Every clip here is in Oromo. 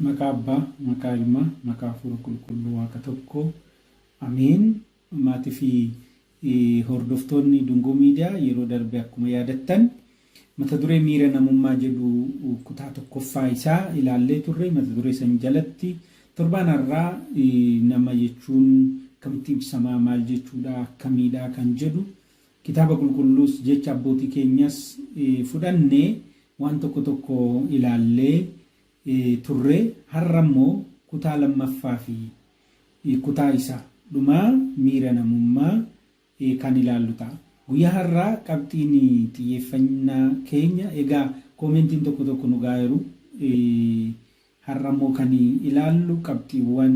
Maqaa Abbaa, maqaa Ilmaa, maqaa Hafuura Qulqulluu Waaqa tokko. Ameen. Maatii fi hordoftoonni Dungoo Miidiyaa, yeroo darbe akkuma yaadattan mata duree miira namummaa jedhu kutaa tokkoffaa isaa ilaallee turre. Mata duree san jalatti torbaan har'aa nama jechuun akkamitti ibsamaa, maal jechuudha, akkamiidha kan jedhu, kitaaba qulqulluus jecha abbootii keenyas fudhanne waan tokko tokko ilaallee turre. Har'a immoo kutaa lammaffaa fi kutaa isa dhumaa miira namummaa kan ilaallu ta'a. Guyyaa har'aa qabxiin xiyyeeffannaa keenya, egaa koomentiin tokko tokko nu gaa'eeru, har'a immoo kan ilaallu qabxiiwwan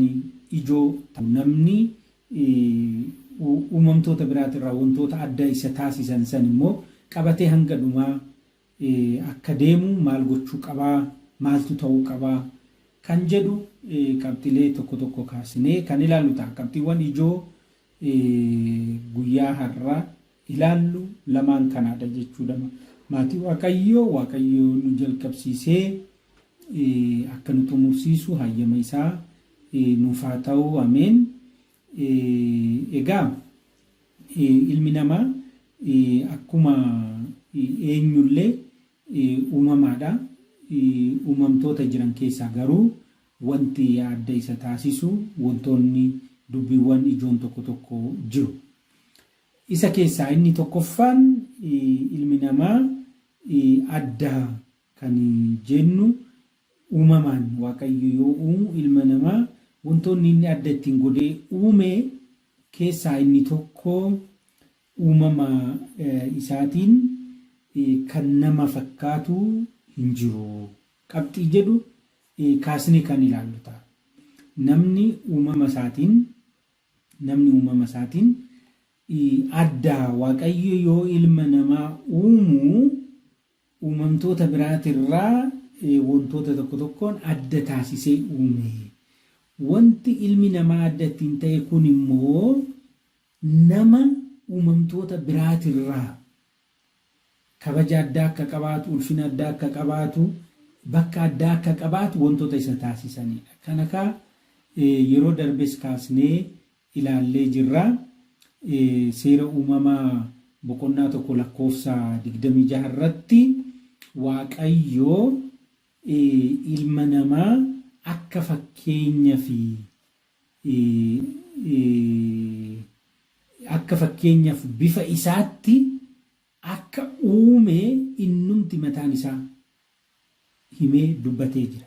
ijoo namni uumamtoota biraatirraa wantoota adda isa taasisan san immoo qabatee hanga dhumaa akka deemu maal gochuu qabaa, maaltu ta'uu qabaa kan jedhu qabxilee tokko tokko kaasnee kan ilaallu ta'a. Qabxiiwwan ijoo guyyaa har'aa ilaallu lamaan kanaadha jechuudha. Maatii Waaqayyoo, Waaqayyo nu jalqabsiisee akka nu xumursiisu hayyama isaa nuuf haa ta'u. Ameen. Egaa ilmi namaa akkuma eenyullee uumamaadha. Uumamtoota jiran keessaa garuu wanti adda isa taasisu wantoonni dubbiiwwan ijoon tokko tokko jiru. Isa keessaa inni tokkoffaan, ilmi namaa adda kan jennu, uumamaan Waaqayyo yoo uumu ilma namaa wantoonni inni adda ittiin godhee uume keessaa inni tokko uumama isaatiin kan nama fakkaatu hin jiru. Qabxii jedhu kaasnee kan ilaallu ta'a. Namni uumama isaatiin adda. Waaqayyo yoo ilma namaa uumu uumamtoota biraatirraa wantoota tokko tokkoon adda taasisee uume. Wanti ilmi namaa adda ittiin ta'e kun immoo nama uumamtoota biraatirraa kabaja addaa akka qabaatu, ulfina addaa akka qabaatu, bakka addaa akka qabaatu wantoota isa taasisanidha. Kana kaa yeroo darbes kaasnee ilaallee jirra. Seera Uumamaa boqonnaa 1 lakkoofsa 26 irratti Waaqayyo ilma namaa akka fakkeenya fi akka fakkeenyaaf bifa isaatti akka uume innumti mataan isaa himee dubbatee jira.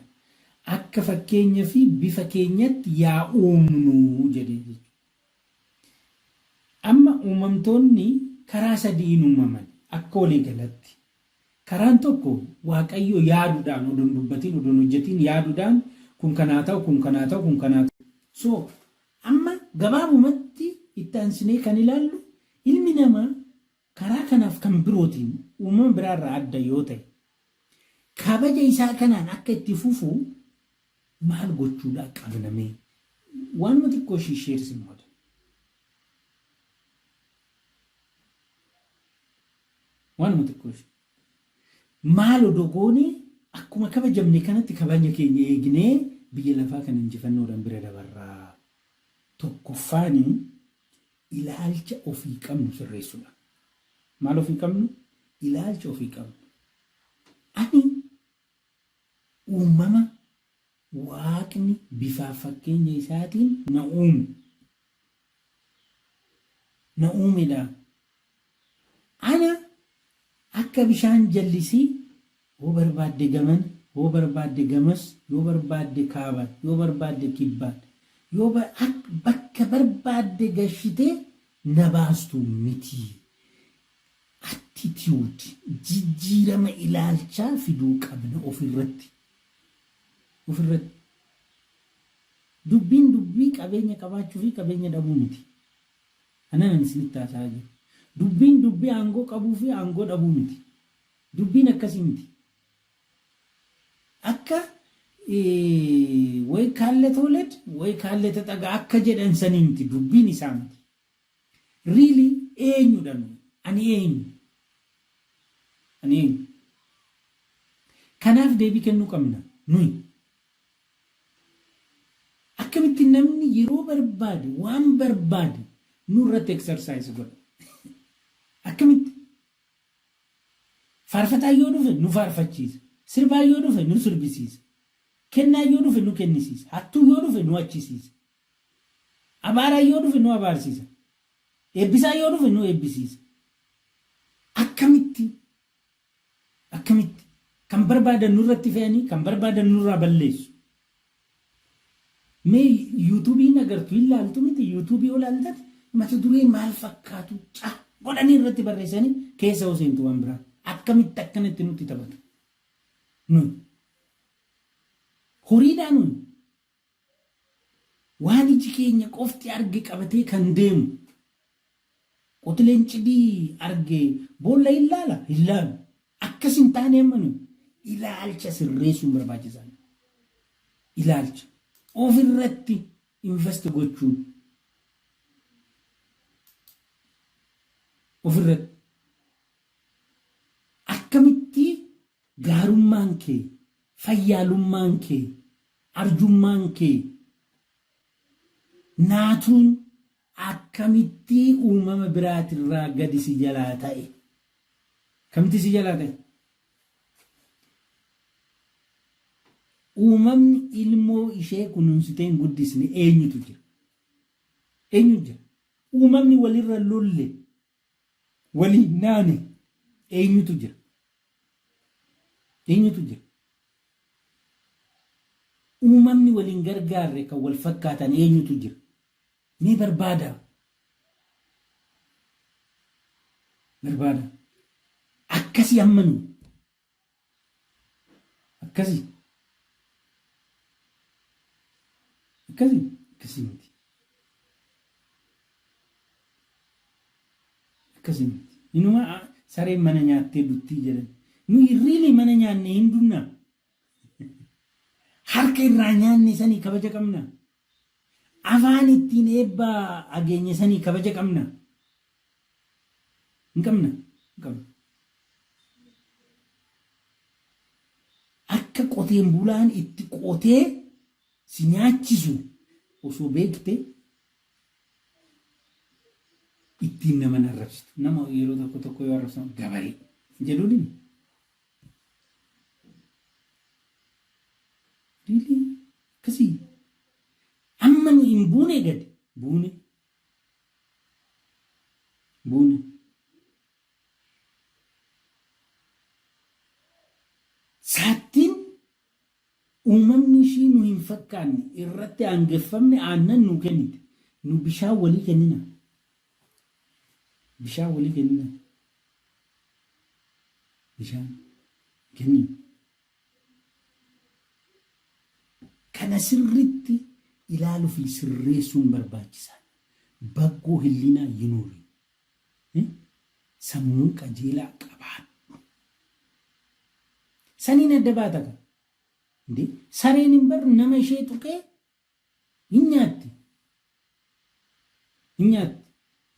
Akka fakkeenya fi bifa keenyatti yaa uumnu jedhee jechuudha. Amma uumamtoonni karaa sadiin uumaman akka walii galatti. Karaan tokko Waaqayyo yaaduudhaan, odoo hin dubbatiin, odoo hin hojjetiin, yaaduudhaan kun kanaa ta'u, kun kanaa ta'u, kun kanaa ta'u. So amma gabaabumatti itti aansinee kan ilaallu, ilmi namaa karaa kanaaf kan birootiin uumama biraarraa adda yoo ta'e, kabaja isaa kanaan akka itti fufu maal gochuudhaa qabna mee? Waanuma xiqqoo ishii share sin godha. Waanuma xiqqoo ishii. Maal odoo goonee akkuma kabajamne kanatti kabaja keenya eegnee biyya lafaa kana injifannoodhaan bira dabarraa? Tokkoffaani, ilaalcha ofii qabnu sirreessuudha. Maal ofii qabnu? Ilaalcha ofii qabnu. Ani uumama Waaqni bifaaf fakkeenya isaatiin na uume. Na uumedha. Ana akka bishaan jallisii hoo barbaadde gamana, hoo barbaadde gamas, yoo barbaadde kaabaan, yoo barbaadde kibbaan, yoo bakka barbaadde gashitee na baastu miti. Attitude, jijjiirama ilaalchaa fiduu qabna ofirratti. Ofirratti. Dubbiin dubbii qabeenya qabaachuu fi qabeenya dhabuu miti. Kanan ani isinitti haasa'aa jiru. Dubbiin dubbii aangoo qabuu fi aangoo dhabuu miti. Dubbiin akkasii miti. Akka way kaalle tooled way kaalle taxaga akka jedhan sanii miti dubbiin isaa miti. Really eenyudha nuyi? Ani eenyu? Ani eenyu? Kanaaf deebii kennuu qabna nuyi. Akkamitti namni yeroo barbaade waan barbaade nurratti exercise godha? Akkamitti? Faarfataa yoo dhufe nu faarfachiisa. Sirbaa yoo dhufe nu sirbisiisa. Kennaa yoo dhufe nu kennisiisa. Hattuu yoo dhufe nu achisiisa. Abaaraa yoo dhufe nu abaarsiisa. Eebbisaa yoo dhufe nu eebbisiisa. Akkamitti? Akkamitti? Kan barbaadan nurratti fe'anii kan barbaadan nurraa balleessu. Mee yuutuubiin agartu hin laaltu miti yuutuubii yoo laaltan mata duree maal fakkaatu ca godhanii irratti barreessanii keessa yoo seentu waan biraa akkamitti akkanatti nutti taphatu. Nuyi horiidhaa nuyi Waan iji keenya qofti arge qabatee kan deemu. Qotileen cidii arge boolla hin laala? Hin laalu. Akkas hin taane amma nuyi ilaalcha sirreessuun barbaachisaadha. Ilaalcha ofirratti invest gochuun ofirratti akkamitti gaarummaan kee, fayyaalummaan kee, arjummaan kee, naatuun akkamitti uumama biraatirraa gadi si jalaa ta'e? Akkamitti si jalaa ta'e? Uumamni ilmoo ishee kunuunsitee hin guddisne eenyutu jira? Eenyutu jira? Uumamni walirra lolle, walii hin naane eenyutu jira? Eenyutu jira? Uumamni wal hin gargaarre kan wal fakkaatan eenyutu jira? Mee barbaadaa. Barbaadaa. Akkasii amma nu. Akkasii. Akkasii. Akkasii miti. Akkasii miti. Inuma sareen mana nyaattee duttii jedhan. Nuyi really mana nyaanne hin dunnaa. Harka irraa nyaanne sanii kabaja qabna. Afaan ittiin eebba ageenye sanii kabaja qabna. Hin qabna. Hin qabna. Akka qoteen bulaan itti qotee si nyaachisu osoo beekte ittiin nama hin arrabsitu. Nama yeroo tokko tokko yoo arrabsan gabaree jedhuun Really? Akkasii. Amma nu hin buune gadi. Buune. Buune. Saattiin uumamni ishii nu hin fakkaanne irratti aangeffamne aannan nuu kennite. Nu bishaan walii kennina. Bishaan walii kennina. Bishaan kennina. Kana sirriitti ilaaluu fi sirreessuun barbaachisaadha. Baggoo hillinaa yinuuri. Sammuu qajeelaa qabaadhu. Saniin adda baata kaa. Indee sareen hin bar nama ishee tuqee hin nyaatti. Hin nyaatti.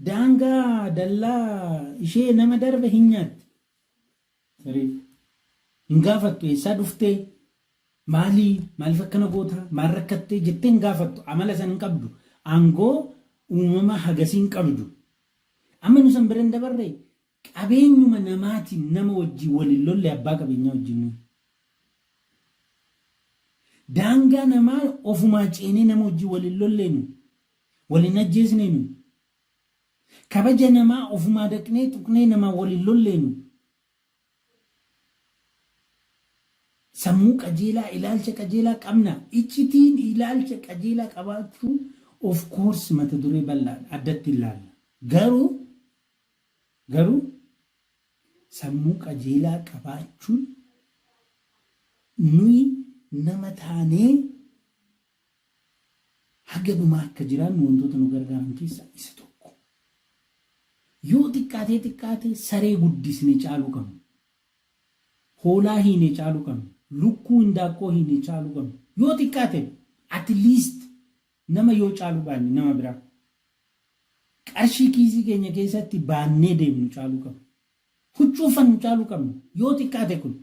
Daangaa dallaa ishee nama darbe hin nyaatti. Sareen hin gaafattu eessaa dhuftee maalii maaliif akkana goota maal rakkattee jettee hin gaafattu amala san hin qabdu aangoo uumamaa hagasii hin qabdu. Amma nu san bira hin dabarre qabeenyuma namaatiin nama wajjin wal hin lolle abbaa qabeenyaa wajjin nuyi. Daangaa namaa ofumaa ceenee nama wajjin wal hin lolleenu wal hin ajjeesneenu. Kabaja namaa ofumaa dhaqnee tuqnee namaa waliin lolleenu. Sammuu qajeelaa, ilaalcha qajeelaa qabna. Iccitiin ilaalcha qajeelaa qabaachuu, of course, mata duree bal'aadha. Addatti ilaalla. Garuu sammuu qajeelaa qabaachuun nuyi nama taanee haga dhumaa akka jiraannu wantoota nu gargaaran keessaa isa tokko. Yoo xiqqaatee xiqqaate saree guddisne caaluu qabna. Hoolaa hiine caaluu qabna. Lukkuu hindaaqqoo hiine caaluu qabna. Yoo xiqqaate, at least, nama yoo caaluu baanne nama biraa. Qarshii kiisii keenya keessatti baannee deemnu caaluu qabna. Huccuu uffannu caaluu qabna. Yoo xiqqaate kun.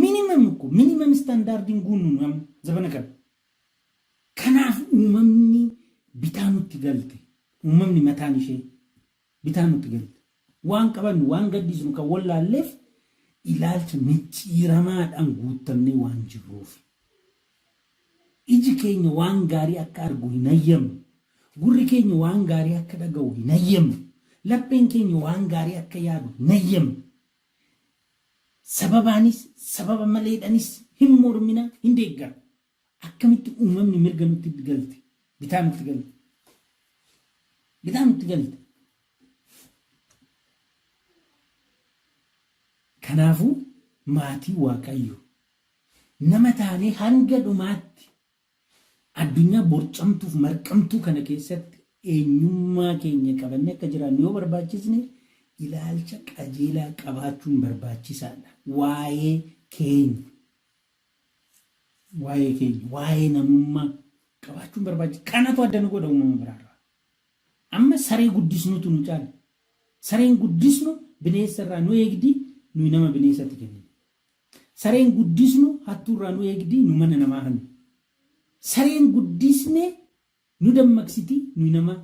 Minimum ko minimum standardiin guunnu nu amma zabana kana. Kanaaf uumamni bitaa nutti galte. Uumamni mataan ishee bitaa nutti galte. Waan qabannu, waan gaddisnu kan wallaalleef ilaalcha micciiramaadhaan guuttamnee waan jirruuf. Iji keenya waan gaarii akka argu hin hayyamnu. Gurri keenya waan gaarii akka dhaga'u hin hayyamnu. Lapheen keenya waan gaarii akka yaadu hin hayyamnu. Sababaanis sababa maleedhanis hin mormina, hin deeggara. Akkamitti uumamni mirga nutti galte? Bitaa nutti galte. Bitaa nutti galte. Kanaafuu, maatii Waaqayyo, nama taanee hanga dhumaatti addunyaa borcamtuuf marqamtuu kana keessatti eenyummaa keenya qabannee akka jiraannu yoo barbaachisne, ilaalcha qajeelaa qabaachuun barbaachisaadha. Waa'ee keenya. Waa'ee keenya, waa'ee namummaa qabaachuun barbaachisa. Kanatu adda nu godha uumama biraarraa. Amma saree guddisnutu nu caala. Sareen guddisnu bineensa irraa nu eegdi, nuyi nama bineensatti kennina. Sareen guddisnu hattuu irraa nu eegdi, nu mana namaa hannu. Sareen guddisne nu dammaqsiti, nuyi nama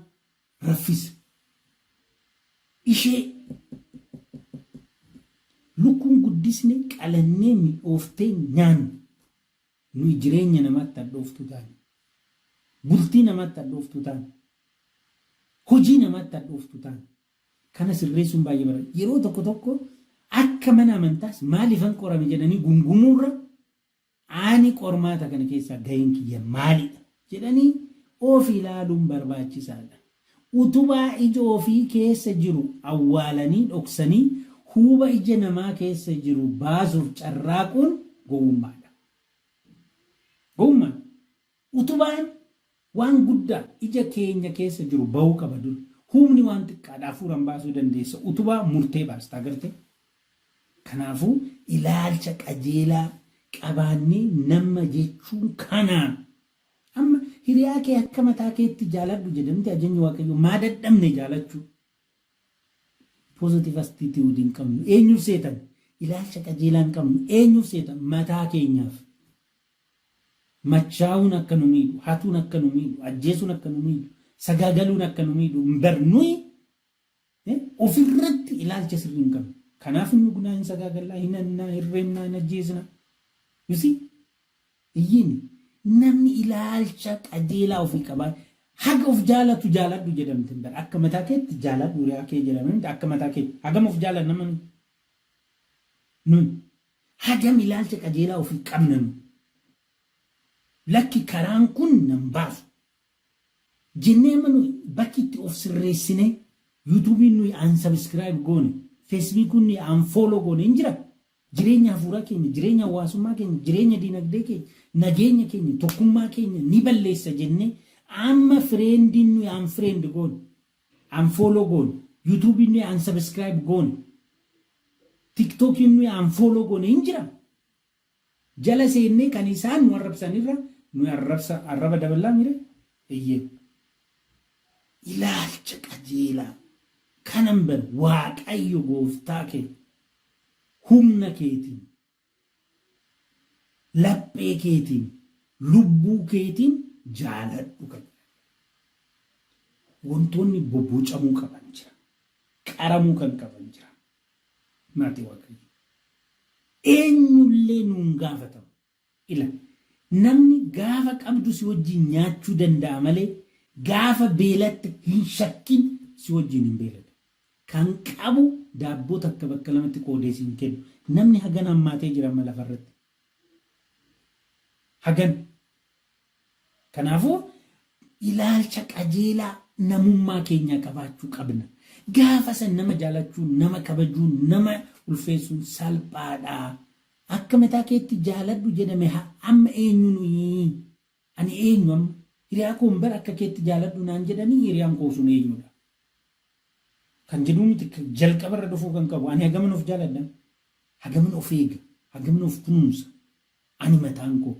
raffisa. Ishee lukkuun guddisne qalannee mi'ooftee nyaannu. Nuyi jireenya namaatti hadhooftuu taane. Bultii namaatti hadhooftuu taane. Hojii namaatti hadhooftuu taane. Kana sirreessuun baay'ee barbaada. Yeroo tokko tokko akka mana amantaas maaliifan qorame jedhanii gungumuurra, ani qormaata kana keessaa gaheen kiyya maalidha jedhanii of ilaaluun barbaachisaadha. Utubaa ija ofii keessa jiru awwaalanii dhoksanii huuba ija namaa keessa jiru baasuuf carraaquun gowwummaadha. Gowwummaadha. Utubaan waan guddaa ija keenya keessa jiru bahuu qaba dura. Huubni waan xiqqaadha, hafuuraan baasuu dandeessa. Utubaa murtee baasta, agartee? Kanaafuu ilaalcha qajeelaa qabaannee nama jechuun kana. Amma hiriyaa kee akka mataa keetti jaaladhu jedhamti ajajni Waaqayyoo, maa dadhabne jaalachuu? Positive attitude hin qabnu. Eenyuuf seetan? Ilaalcha qajeelaa hin qabnu. Eenyuuf seetan? Mataa keenyaaf. Machaa'uun akka nu miidhu, hatuun akka nu miidhu, ajjeesuun akka nu miidhu, sagaagaluun akka nu miidhu hin barnuyi ofirratti ilaalcha sirrii hin qabnu. Kanaaf hin dhugnaa, hin sagaagallaa, hin hannaa, hin reemnaa, hin ajjeesnaa. You see? Iyyiin namni ilaalcha qajeelaa ofii qabaa haga of jaalatu jaaladhu jedhamte bara, akka mataa keetti jaaladhu hiriyaa kee jedhame miti, akka mataa keetti hagam of jaalanna nama nuyi hagam ilaalcha qajeelaa ofii qabna nu? Lakki, karaan kun nan baasu jennee amma nuyi bakki itti of sirreessine, YouTubeiin nuyi unsubscribe goone, Facebookiin nuyi unfollow goone hin jira. Jireenya hafuuraa keenya, jireenya hawaasummaa keenya, jireenya dinagdee keenya, nageenya keenya, tokkummaa keenya ni balleessa jennee amma friendiin nuyi unfriend goone, unfollow goone, YouTubeiin nuyi unsubscribe goone, TikTokiin nuyi unfollow goone hin jira. Jala seennee kan isaan nu arrabsanirra nuyi arrabsa arraba daballaa mire eeyyee. Ilaalcha qajeelaa kanan bar Waaqayyo gooftaa kee humna keetiin, laphee keetiin, lubbuu keetiin jaaladhu kan jedhan. Wantoonni bobbocamuu qaban jira. Qaramuu kan qaban jira. Maatii Waaqayyo. Eenyullee nuun gaafatamu. Ila namni gaafa qabdu si wajjin nyaachuu danda'a malee gaafa beelatte hin shakkin si wajjin hin beeladu. Kan qabu daabboo takka bakka lamatti qoodee siin kennu. Namni hagana hammaatee jira amma lafarratti. Hagana. Kanaafuu ilaalcha qajeelaa namummaa keenyaa qabaachuu qabna. Gaafa san nama jaalachuun, nama kabajuun, nama ulfeessuun salphaadha. Akka mataa keetti jaaladhu jedhame amma eenyu nuyi? Ani eenyu amma? Hiriyaa koon bar akka keetti jaaladhu naan jedhanii hiriyaan koo sun eenyudha? Kan jedhuu miti jalqabarra dhufuu kan qabu. Ani hagaman of jaaladha? Hagaman of eega? Hagaman of kunuunsa? Ani mataan koo.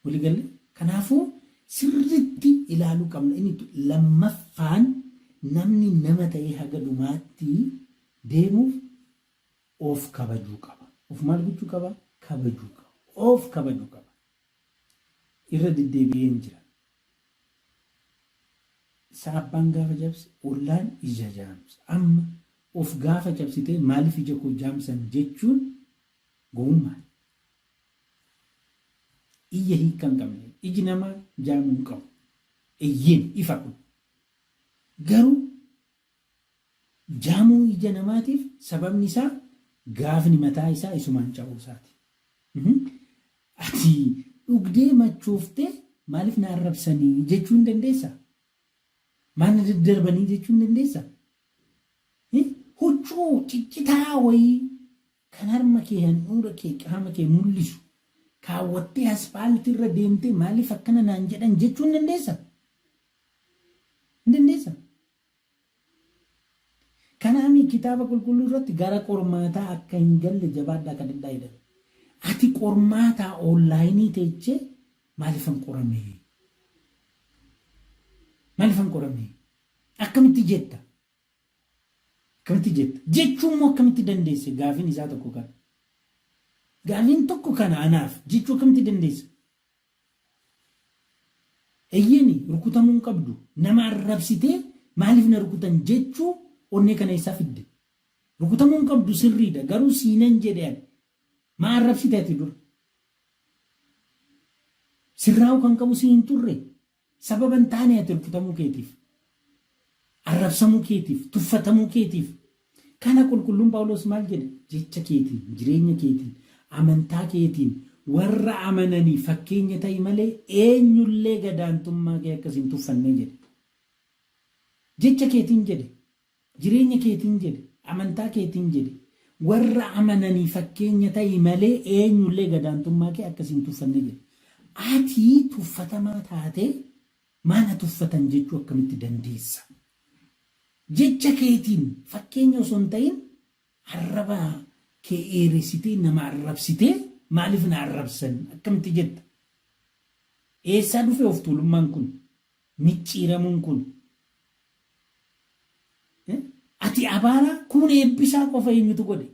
Walii galle? Kanaafuu sirriitti ilaaluu qabna. Inni lammaffaan namni nama ta'ee haga dhumaatti deemuuf of kabajuu qaba. Of maal gochuu qaba? Kabajuu qaba. Of kabajuu qaba. Irra deddeebi'een jira. Saabbaan gaafa cabse ollaan ija jaamsa. Amma of gaafa cabsitee maaliif ija koo jaamsan jechuun gowwummaadha. Iyya hiikka hin qabne. Iji namaa jaamuu hin qabu. Eyyeen ifa kun. Garuu jaamuu ija namaatiif sababni isaa gaafni mataa isaa isumaan cabuu isaati. Ati dhugdee machooftee maaliif na arrabsanii jechuu hin dandeessaa? Maal na daddarbanii jechuu hin dandeessaa? Huccuu ciccitaa wayii kan harma kee handhuura kee qaama kee mul'isu kaawwattee aspaaltii irra deemtee maaliif akkana naan jedhan jechuu hin dandeessaa? Hin dandeessaa? Kanaami kitaaba qulqulluu irratti gara qormaataa akka hin galle jabaadhaa kadhadhaa jedhame. Ati qormaataa onlaayinii teechee maaliifan qorame? Maaliifan qorame? Akkamitti jetta? Akkamitti jetta? Jechuu immoo akkamitti dandeesse? Gaafiin isaa tokko kana. Gaafiin tokko kana anaaf jechuu akkamitti dandeessa? Eyyeni rukutamuu hin qabdu. Nama arrabsitee maaliif na rukutan jechuu onnee kana eessaa fidde? Rukutamuu hin qabdu sirriidha garuu siinan jedhe ani. Maa arrabsite ati dura? Sirraa'uu kan qabu si hin turre. Sababa hin taane ati rukutamuu keetiif. Arrabsamuu keetiif, tuffatamuu keetiif. Kana qulqulluun Phaawulos maal jedhe? Jecha keetiin, jireenya keetiin, amantaa keetiin warra amananii fakkeenya ta'i malee eenyullee gadaantummaa kee akka si hin tuffannee jedhe. Jecha keetiin jedhe, jireenya keetiin jedhe, amantaa keetiin jedhe. Warra amananii fakkeenya ta'i malee eenyullee gadaantummaa kee akka si hin tuffannee jedhe. Ati tuffatamaa taatee maa na tuffatan jechuu akkamitti dandeessa? Jecha keetiin fakkeenya osoo hin ta'in arraba kee dheeressitee nama arrabsitee maaliif na arrabsan akkamitti jetta? Eessaa dhufe of tuulummaan kun? Micciiramuun kun? Ati abaaraa kuun eebbisaa qofa eenyutu godhe?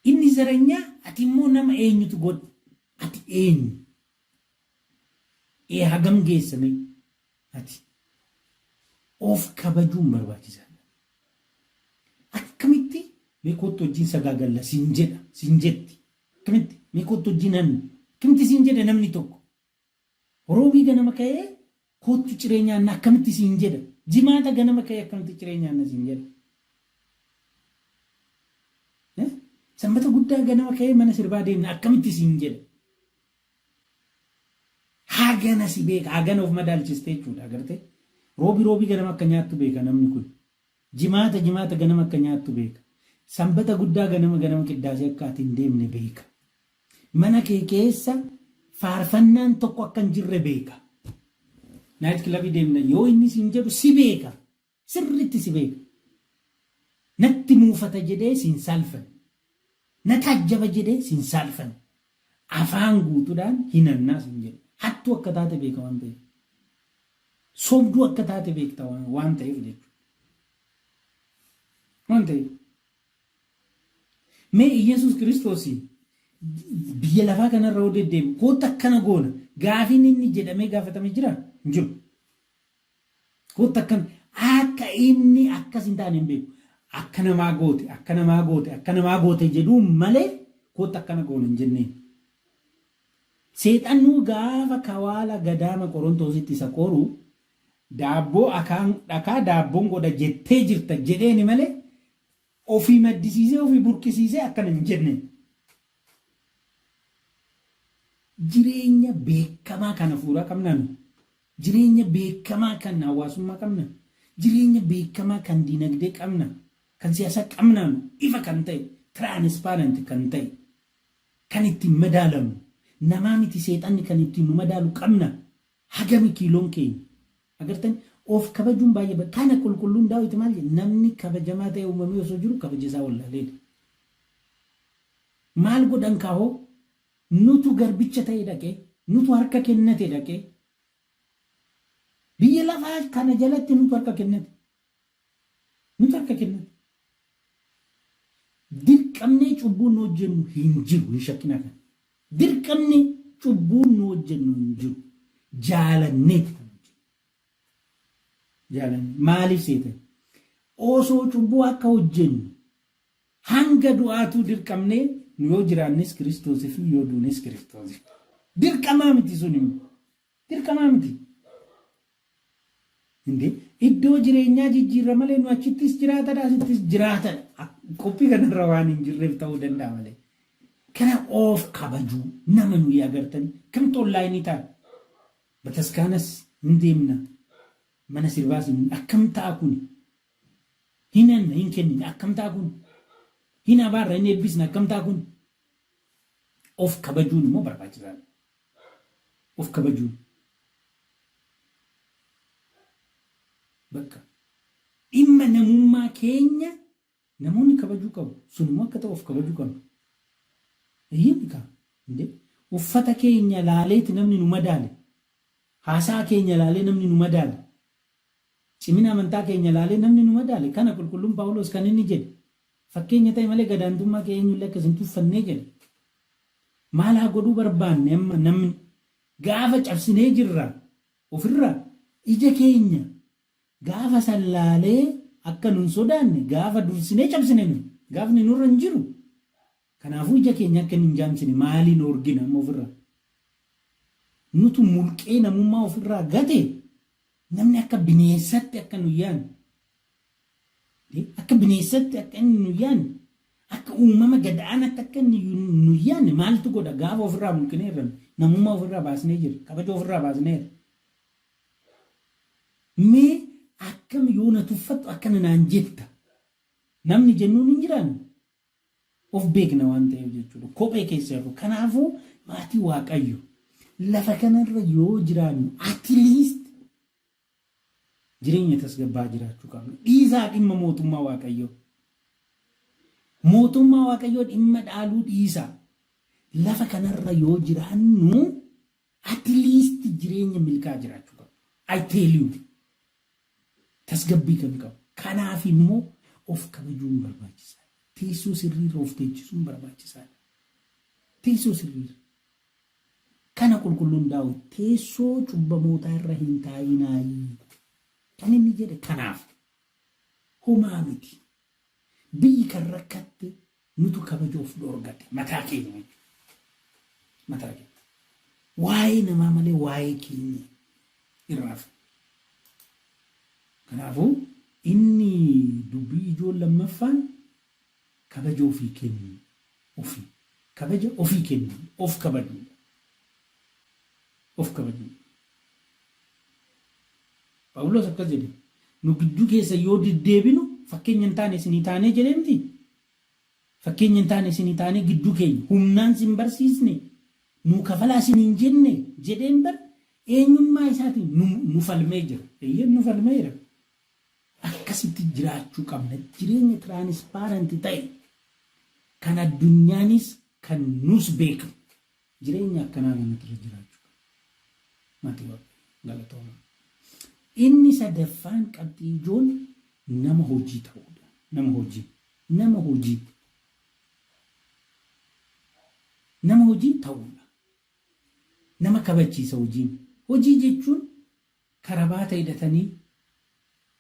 Inni zaranyaa ati immoo nama eenyutu godhe? Ati eenyu? Ee hagam geessa mee ati? Of kabajuun barbaachisaadha. Akkamitti mee kottu wajjin sagaagalla siin jedha siin jetti. Akkamitti mee kottu wajjin hanna akkamitti siin jedha namni tokko. Roobii ganama ka'ee kottu ciree nyaanna akkamitti siin jedha. Jimaata ganama ka'ee akkamitti ciree nyaanna siin jedha. Sanbata guddaa ganama ka'ee mana sirbaa deemna akkamitti siin jedha. Hagana si beeka, hagana of madaalchiste jechuudha agartee. Roobii roobii ganama akka nyaattu beeka namni kun. Jimaata jimaata ganama akka nyaattu beeka. Sanbata guddaa ganama ganama qiddaasee akka ati hin deemne beeka. Mana kee keessa faarfannaan tokko akka hin jirre beeka. Naayit kilabii deemna yoo inni siin jedhu si beeka. Sirriitti si beeka. Natti muufata jedhee siin saalfanne. Na taajjaba jedhee siin saalfanne. Afaan guutuudhaan hin hannaa siin jedhe. Hattuu akka taate beeka waan ta'eef. Sobduu akka taate beekta waan ta'eef jechuudha. Waan ta'eef. Mee Iyyasuus Kiristoos biyya lafaa kanarra yoo deddeebi'u kootta akkana goona gaafiin inni jedhamee gaafatame jira hin jiru. Kootta akkana akka inni akkas hin taane hin beeku. Akka namaa goote akka namaa goote akka namaa goote jedhuun malee kootta akkana goona hin jenneen. Seexannuu gaafa kawaala gadaama Qorontoositti isa qoru daabboo akaan dhakaa daabboon godha jettee jirta jedheeni malee ofii maddisiisee ofii burqisiisee akkana hin jenne. Jireenya beekamaa kan hafuuraa qabna nu. Jireenya beekamaa kan hawaasummaa qabna. Jireenya beekamaa kan dinagdee qabna. Kan siyaasaa qabna nu. Ifa kan ta'e, transparent kan ta'e, kan ittiin madaalamu. Namaa miti seexanni kan ittiin nu madaalu qabna. Hagami kiiloon keenya? Agartani? Of kabajuun baay'ee ba kana qulqulluun Daawit maal jedhe? Namni kabajamaa ta'e uumamee osoo jiru kabaja isaa wallaaleedha. Maal godhan kaahoo? Nutu garbicha ta'e dhaqee, nutu harka kennate dhaqee. Biyya lafaa kana jalatti nutu harka kennate. Nutu harka kennate. Dirqamnee cubbuun nu hojjennu hin jiru, hin shakkinaa kana. Dirqamnee cubbuun nu hojjennu hin jiru. Jaalanneeti kan hojjennu. Jaalanne. Maaliif seetan? Osoo cubbuu akka hojjennu hanga du'aatuu dirqamnee nu yoo jiraannes Kiristoosii fi yoo duunes Kiristoosii. Dirqamaa miti sun immoo. Dirqamaa miti. Inde iddoo jireenyaa jijjiirra malee nu achittis jiraatadha asittis jiraatadha. Qophii kanarra waan hin jirreef ta'uu danda'a malee. Kana of kabajuu nama nuyi agartanii kamtu onlaayinii ta'a. Bataskaanas hin deemna. Mana sirbaas hin akkam ta'a kuni. Hin hanna hin kennine akkam ta'a kun. Hin abaarra hin eebbisna akkam ta'a kun. Of kabajuun immoo barbaachisaadha. Of kabajuun. Bakka dhimma namummaa keenya namoonni kabajuu qabu. Sun immoo akka ta'u of kabajuu qabna. Eeyyee kaa. Indee uffata keenya laaleeti namni nu madaale. Haasaa keenya laalee namni nu madaale. Cimina amantaa keenya laalee namni nu madaale. Kana qulqulluun Phaawulos kan inni jedhe. Fakkeenya ta'e malee gadaantummaa kee eenyullee akka isin tuffannee jedhe. Maal haa godhuu barbaanne amma namni gaafa cabsinee jirra ofirraa ija keenya gaafa san laalee akka nun sodaanne gaafa dursinee cabsine nu gaafni nurra hin jiru. Kanaafuu ija keenya akka inni hin jaamsine maaliin orgina amma ofirraa? Nutu mulqee namummaa ofirraa gate namni akka bineensatti akka nu yaanne akka bineensatti akka inni nu yaanne akka uumama gad-aanaatti akka inni nu yaanne maaltu godha gaafa ofirraa mulqineerra namummaa ofirraa baasnee jira kabaja ofirraa baasneerra. Mee akkam yoo na tuffattu akkana naan jetta namni jennuun hin jiraanne of beekna waan ta'eef jechuudha. Kophee keessa yeroo kanaafuu maatii Waaqayyo lafa kanarra yoo jiraannu at least jireenya tasgabbaa jiraachuu qabna. Dhiisaa dhimma mootummaa Waaqayyoo. Mootummaa Waaqayyoo dhimma dhaaluu dhiisaa. Lafa kanarra yoo jiraannu at least jireenya milkaa jiraachuu qabna. I tell you. Tasgabbii kan qabu. Kanaaf immoo of kabajuun barbaachisaadha. Teessoo sirriirra of teechisuun barbaachisaadha. Teessoo sirriirra. Kana qulqulluun Daawit teessoo cubbamootaa irra hin taa'inaayi. Kan inni jedhe kanaaf. Homaa miti. Biyyi kan rakkatte nutu kabaja of dhoorgate. Mataa keenya jechuudha. Mataa keenya. Waa'ee namaa malee waa'ee keenya irraaf. Kanaafuu inni dubbii ijoon lammaffaan kabaja ofii kennu ofii. Kabaja ofii kennu of kabajuudha. Of kabajuudha. Phaawulos akkas jedhe nu gidduu keessa yoo deddeebinu fakkeenya hin taane isinii taanee jedhee miti. Fakkeenya hin taane isinii taanee gidduu keenya humnaan sin barsiisne nuu kafalaa isin hin jenne jedheen bar eenyummaa isaatiin nu falmee jira. Eeyyeen nu falmeera. Akkasitti jiraachuu qabna. Jireenya transparent ta'e kan addunyaanis kan nus beeknu. Jireenya akkanaa kanatti irra jiraachuu qabna. Maatii Waaqayyoo galatoomaa. Inni sadaffaan qabxii ijoon nama hojii ta'uudha. Nama hojii. Nama hojii. Nama hojii ta'uudha. Nama kabachiisa hojiin. Hojii jechuun karabaata hidhatanii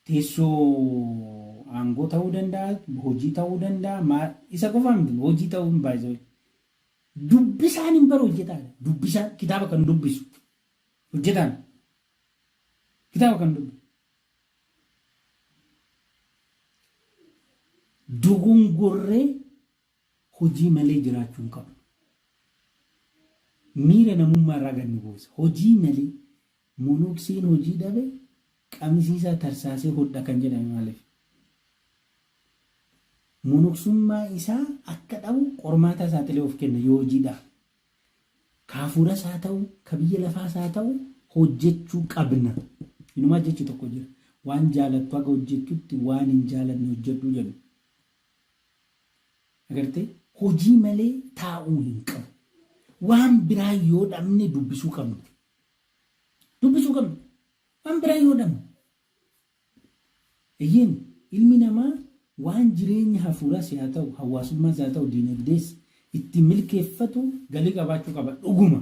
teessoo aangoo ta'uu danda'a, hojii ta'uu danda'a, isa qofaa miti hojii ta'uu hin baay'isoo. Dubbisaan hin baru hojjetaan. Dubbisaan kitaaba kan dubbisu hojjetaan. Kitaaba kan dubbisu. Dogongorree hojii malee jiraachuu hin qabnu. Miira namummaa irraa gad nu buusa. Hojii malee monokseen hojii dhabe qamisii isaa tarsaasee hodha kan jedhame maaliif? Monoksummaa isaa akka dhabu qormaataa saaxilee of kenna yoo hojii dhabe. Ka hafuuras haa ta'u, ka biyya lafaas haa ta'u hojjechuu qabna. Inumaa jechi tokko jira. Waan jaalattu haga hojjettutti waan hin jaalanne hojjedhu jedhu. Agartee? Hojii malee taa'uu hin qabu. Waan biraa yoo dhabne dubbisuu qabna. Dubbisuu qabna. Waan biraa yoo dhabne. Eeyyeen, ilmi namaa waan jireenya hafuuraas haa ta'u, hawaasummaas haa ta'u, diinagdees ittiin milkeeffatu galii qabaachuu qaba dhuguma.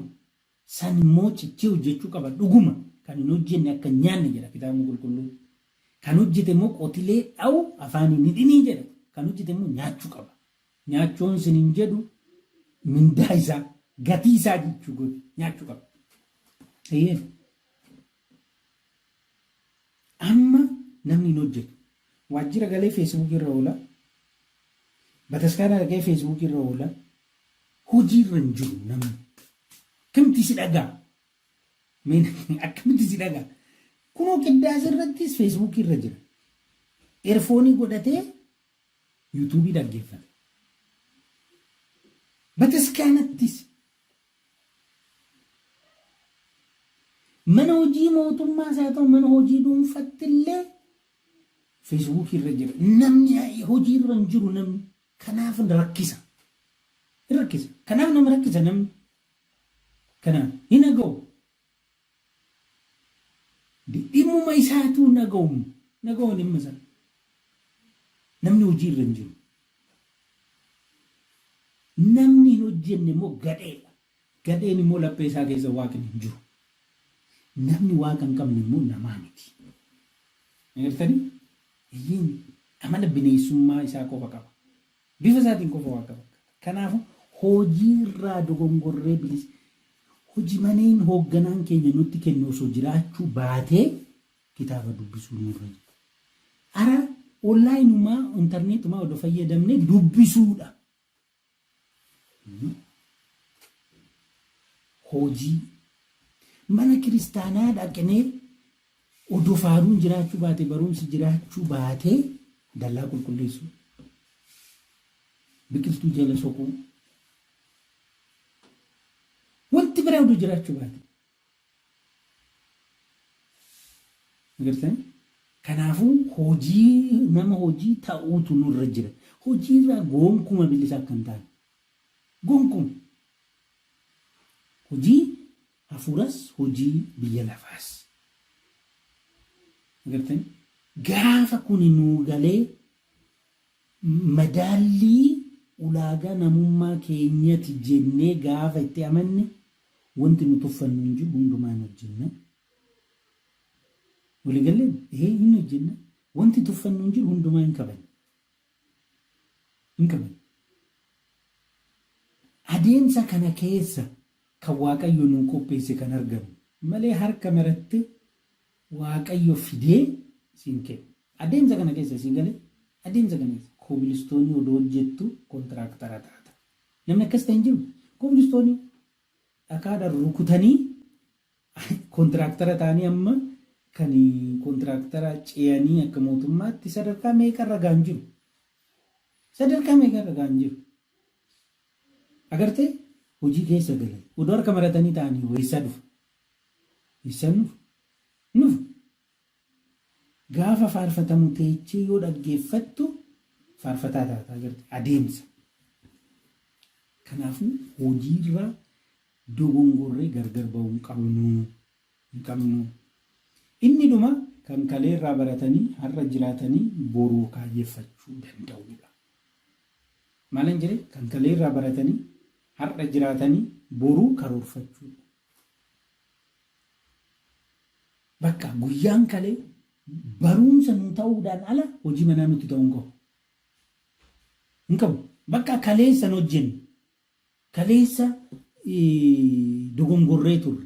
San immoo cichee hojjechuu qaba dhuguma. Kan hin hojjenne akka hin nyaanne jedha kitaabni qulqulluun. Kan hojjete immoo qotilee dhawu afaan hin hidhinii jedha. Kan hojjete immoo nyaachuu qaba. Nyaachuun sin hin jedhu mindaa isaa, gatii isaa jechuu gooti. Nyaachuu qaba. Eeyyeen. Amma namni hin hojjetu. Waajjira galee feesbuukii irra oola. Bataskaana dhaqee feesbuukii irra oola. Hojii irra hin jiru namni. Akkamitti si dhagaa? Akkamitti si dhagaa? Kunoo qiddaase irrattis feesbuukii irra jira. Erfoonii godhatee yuutuubii dhaggeeffata. Bataskaanattis Mana hojii mootummaas haa ta'u mana hojii dhuunfatti illee feesbuukii irra jira. Namni hojii irra hin jiru namni. Kanaaf rakkisa. Hin rakkisa. Kanaaf nama rakkisa namni. Kanaaf hin dhaga'u. Dhimmuma isaatuu hin dhaga'u. Dhaga'u dhimma isaa. Namni hojii irra hin jiru. Namni hin hojjenne immoo gadheedha. Gadheen immoo laphee isaa keessa waaqni hin jiru. Namni waaqa hin qabne immoo namaa miti. Agartanii? Eeyyeen amala bineensummaa isaa qofa qaba. Bifa isaatiin qofa waaqa fakkaata. Kanaafuu hojiirraa dogongorree bilis hoji maneen hoogganaan keenya nutti kenne osoo jiraachuu baatee kitaaba dubbisuu nurra jira. Ara onlaayinumaa intarneetumaa odoo fayyadamne dubbisuudha. Hojii mana kiristaanaa dhaqnee odoo faaruun jiraachuu baate barumsi jiraachuu baatee dallaa qulqulleessuu biqiltuu jala soquu wanti biraa odoo jiraachuu baate Agartanii? Kanaafuu hojii nama hojii ta'uutu nurra jira. Hojiirraa gonkuma bilisa akka hin taane. Gonkuma. Hojii hafuuras hojii biyya lafaas. Agartanii? Gaafa kuni nuu galee madaallii ulaagaa namummaa keenyati jennee gaafa itti amanne wanti nu tuffannu hin jiru hundumaa hin hojjenna. Walii galleen ee hin hojjenna. Wanti tuffannu hin jiru hundumaa hin kabajna. Hin kabajna. Adeemsa kana keessa kan Waaqayyo nuu qopheesse kan argannu malee harka maratte Waaqayyo fidee siin kenna. Adeemsa kana keessa sii galee adeemsa kana keessa koobilistoonii odoo hojjettu kontiraaktara taata. Namni akkas ta'e hin jiru. Koobilistoonii dhakaadhaan rukutanii kontiraaktara ta'anii amma kan kontiraaktara ce'anii akka mootummaatti sadarkaa meeqarra ga'an jiru. Sadarkaa meeqarra ga'an jiru. Agartee hojii keessa galan. Odoo harka maratanii ta'anii eessaa dhufa? Eessaan dhufa? Hin dhufu. Gaafa faarfatamu teechee yoo dhaggeeffattu faarfataa taata agarte adeemsa. Kanaafuu hojiirraa dogongorree gargar ba'uu hin qabnu. Hin qabnu. Inni dhuma kan kaleerraa baratanii har'a jiraatanii boruu kaayyeffachuu danda'uudha. Maalan jedhe kan kaleerraa baratanii har'a jiraatanii boruu karoorfachuudha. Bakka guyyaan kalee baruumsa nu ta'uudhaan ala hojii manaa nutti ta'uu hin qabu. Hin qabu. Bakka kaleessa hin hojjenne. Kaleessa dogongorree turre.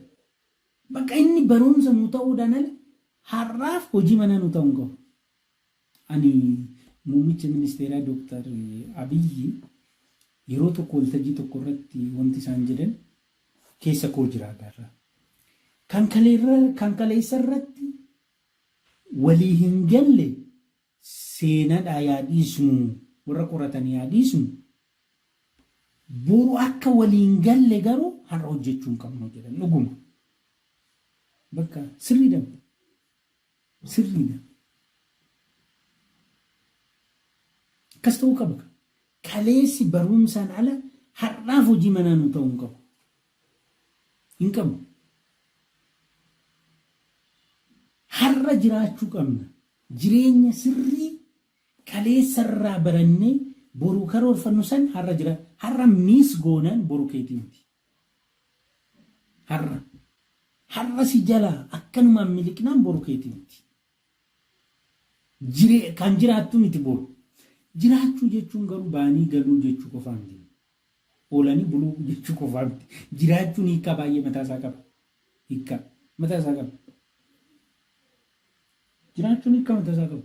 Bakka inni barumsa nu ta'uudhaan ala har'aaf hojii manaa nu ta'uu hin qabu. Ani muummicha ministeeraa Dooktar Abiyyi yeroo tokko waltajjii tokko irratti wanti isaan jedhan keessa koo jira agarra. Kan kaleessa irratti walii hin galle seenadhaa yaa dhiisnu, warra qoratan yaa dhiisnu, boru akka walii hin galle garuu har'a hojjechuu hin qabnu jedhan dhuguma. Bakka sirriidha. Sirriidha. Akkas ta'uu qaba. Kaleessi barumsaan ala har'aaf hojii manaa nu ta'uu hin qabu. Hin qabu. Har'a jiraachuu qabna. Jireenya sirrii kaleessa irraa barannee boru karoorfannu san har'a jira. Har'a miis goonaan boru keetii miti. Har'a. Har'a si jalaa akkanumaan miliqnaan boru keetii miti. Jire, kan jiraattu miti boru. Jiraachuu jechuun garuu ba'anii galuu jechuu qofaa miti. Oolanii buluu jechuu qofaa miti. Jiraachuun hiikkaa baay'ee mataa isaa qaba. Hiikkaa mataa isaa qaba. Jiraachuun hiikkaa mataa isaa qaba.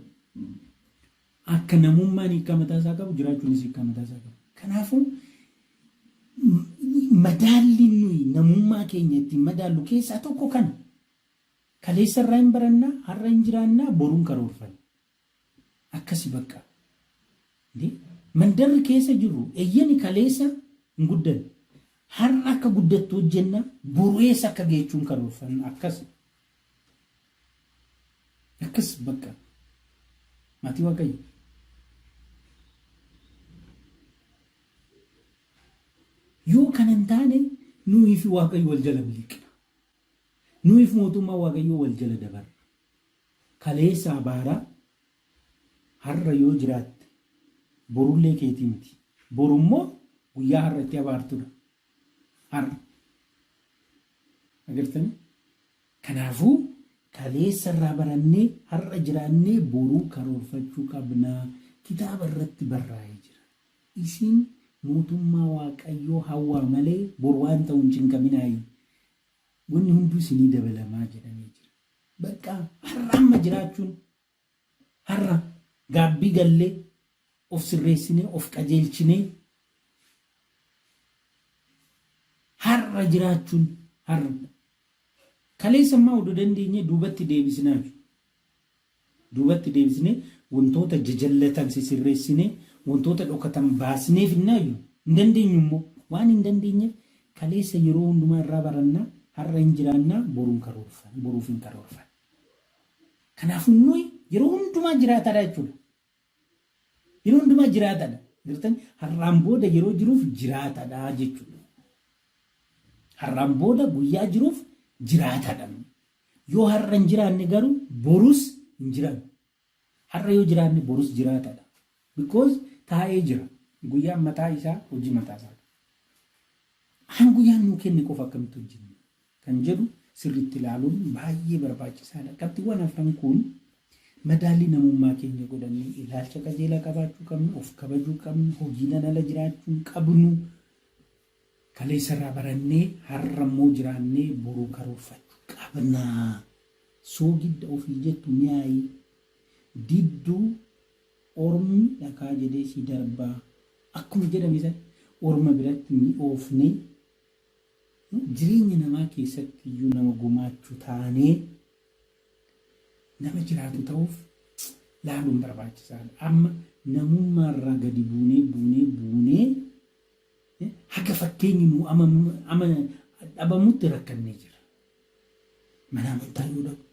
Akka namummaan hiikkaa mataa isaa qabu jiraachuunis hiikkaa mataa isaa qaba. Kanaafuu madaalli nuyi namummaa keenya ittiin madaallu keessaa tokko kana. Kaleessa irraa hin baranna, har'a hin jiraanna, boruun karoorfanna. Akkasi bakka. Mandarri keessa jirru eeyyani kaleessa hin guddanne. Har'a akka guddattu hojjenna, boru eessa akka geechuun karoorfanna. Akkas. Akkas bakka. Maatii Waaqayyo. Yoo kana hin taane nuyi fi Waaqayyo wal jala miliqna. Nuyiif mootummaa Waaqayyoo wal jala dabarra. Kaleessa abaaraa har'a yoo jiraatte borullee keetii miti. Boru immoo guyyaa har'a itti abaartudha. Har'a. Agartanii? Kanaafuu kaleessa irraa barannee har'a jiraannee boruu karoorfachuu qabna. Kitaaba irratti barraa'ee jira. Isin mootummaa Waaqayyoo hawwaa malee boru waan ta'u hin cinqaminaayi. Wanni hunduu isinii dabalamaa jedhamee jira. Bakka har'a amma jiraachuun har'a gaabbii gallee of sirreessinee of qajeelchinee har'a jiraachuun har'a. Kaleessa ammaa oduu dandeenyee duubatti deebisnaa jechuudha. Duubatti deebisnee wantoota jajallatan sisirreessinee wantoota dhokatan baasnee finnaayyuu hin dandeenyu immoo waan hin dandeenyeef kaleessa yeroo hundumaa irraa barannaa har'a hin jiraannaa boruun karoorfan boruuf hin karoorfan. Kanaafuu nuyi yeroo hundumaa jiraataadha jechuudha. Yeroo hundumaa jiraataadha. Gartani har'aan booda yeroo jiruuf jiraataadha jechuudha. Har'aan booda guyyaa jiruuf jiraataadha. Yoo har'a hin jiraanne garuu borus hin jiraannu. Har'a yoo jiraanne borus jiraataadha. Because taa'ee jira. Guyyaan mataa isaa hojii mataa isaa. An guyyaan nuu kenne qofa akkamitti hojjenna kan jedhu sirriitti ilaaluun baay'ee barbaachisaadha. Qabxiiwwan afran kun madaallii namummaa keenya godhannee ilaalcha qajeelaa qabaachuu qabnu, of kabajuu qabnu, hojiidhaan ala jiraachuu hin qabnu, kaleessa irraa barannee har'a immoo jiraannee boruu karoorfachuu qabna. Soogidda ofii jettu mi'aayi. Didduu ormi dhakaa jedhee si darbaa. Akkuma jedhame sana orma biratti mi'oofnee jireenya namaa keessatti iyyuu nama gumaachu taanee nama jiraatu ta'uuf laaluun barbaachisaadha. Amma namummaarraa gadi buunee buunee buunee haga fakkeenyi nu ama dhabamutti rakkannee jira. Mana amantaa yoo dhaqxu,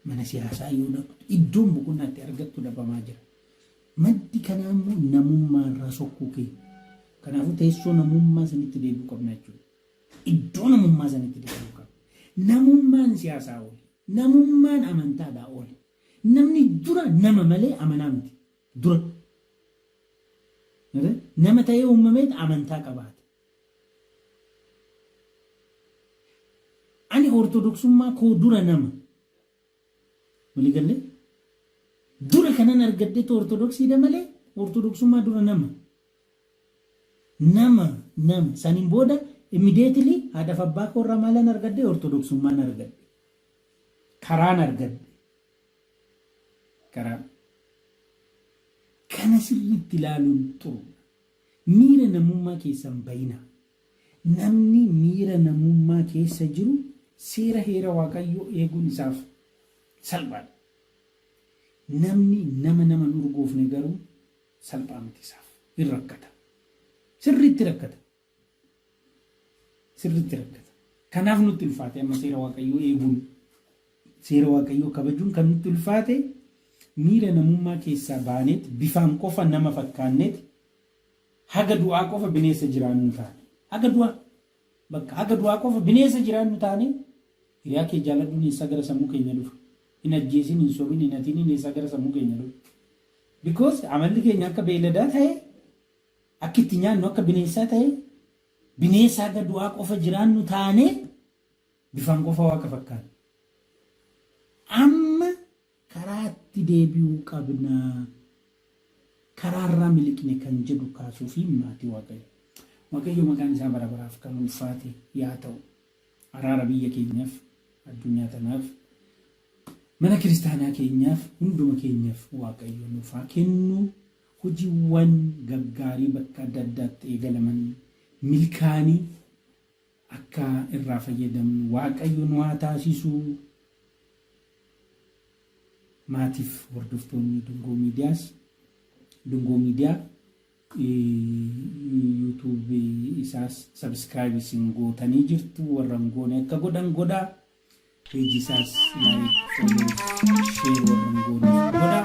mana siyaasaa yoo dhaqxu, iddoon boqonnaa itti argattu dhabamaa jira. Maddi kanaa immoo namummaa irraa sokkuu keenya. Kanaafuu teessoo namummaa sanitti deebi'uu qabna jechuudha. Iddoo namummaa sanitti deebi'uu qabna. Namummaan siyaasaa oli. Namummaan amantaadhaa oli. Namni dura nama malee amanaa miti. Dura. Nama ta'ee uumameet amantaa qabaata. Ani Ortodoksummaa koo dura nama. Walii gallee? Dura kanan argadhetu Ortodoksiidha malee Ortodoksummaa dura nama. Nama. Nama saniin booda immediately haadhaaf abbaa koo irraa maalan argadhe? Ortodoksummaan argadhe. Karaan argadhe. Karaa. Kana sirriitti ilaaluun xuruudha. Miira namummaa keessan bayinaa. Namni miira namummaa keessa jiru seera heera Waaqayyoo eeguun isaaf salphaadha. Namni nama nama hin urgoofne garuu salphaa miti isaaf. Hin rakkata. Sirriitti rakkata. Sirriitti rakkata. Kanaaf nutti ulfaate amma seera Waaqayyoo eeguun, seera Waaqayyoo kabajuun kan nutti ulfaate miira namummaa keessaa baaneet bifaan qofa nama fakkaanneet haga du'aa qofa bineensa jiraannu taane. Haga du'aa. Bakka haga du'aa qofa bineensa jiraannu taane hiriyaa kee jaaladhuun eessaa gara sammuu keenya dhufa? Hin ajjeesin, hin sobin, hin hatiniin eessaa gara sammuu keenya dhufa? Because amalli keenya akka beeyladaa ta'e, akka itti nyaannu akka bineensaa ta'e, bineensa haga du'aa qofa jiraannu taane bifaan qofa waaqa fakkaanna. Amma karaatti deebi'uu qabna. Karaarraa miliqne kan jedhu kaasuu fi maatii Waaqayyo. Waaqayyo maqaan isaa bara baraaf kan ulfaate yaa ta'u. Araara biyya keenyaaf, addunyaa tanaaf, mana kiristaanaa keenyaaf, hunduma keenyaaf Waaqayyo nuuf haa kennu. Hojiiwwan gaggaarii bakka adda addaatti eegalaman milkaa'anii akka irraa fayyadamnu Waaqayyo nu haa taasisu. Maatiif hordoftoonni Dungoo Miidiyaas Dungoo Miidiyaa YouTube isaas subscribe isin gootanii jirtu warra hin goone akka godhan godhaa. Peejii isaas like, follow, share warra hin gooneef godhaa.